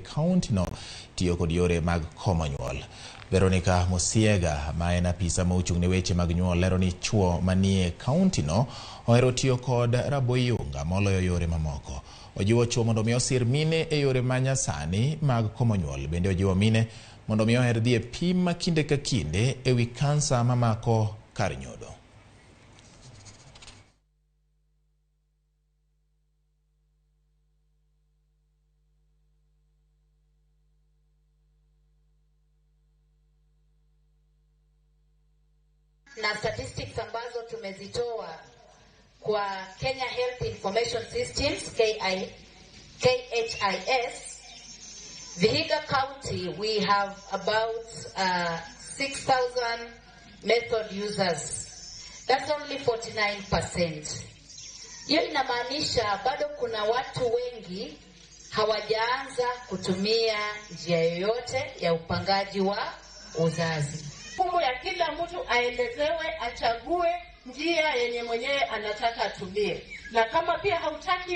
Kaunti no tiyo kod yore mag komo nyuol. Veronica Musiega, ma en apisa ma ochung' ne weche mag nyuol, lero ni chuo manie kaunti no ohero tiyo kod raboyunga moloyo yore mamoko. Ojiwo chuo mondo mi osir mine e yore manyasani mag komo nyuol. Bende ojiwo mine mondo mi oher dhi e pim ma kinde ka kinde ewi kansa mamako kar nyodo. Na statistics ambazo tumezitoa kwa Kenya Health Information Systems KHIS, Vihiga County, we have about 6,000 method users. That's only 49%. Hiyo inamaanisha bado kuna watu wengi hawajaanza kutumia njia yoyote ya upangaji wa uzazi. Jukumu ya kila mtu aelezewe, achague njia yenye mwenyewe anataka atumie, na kama pia hautaki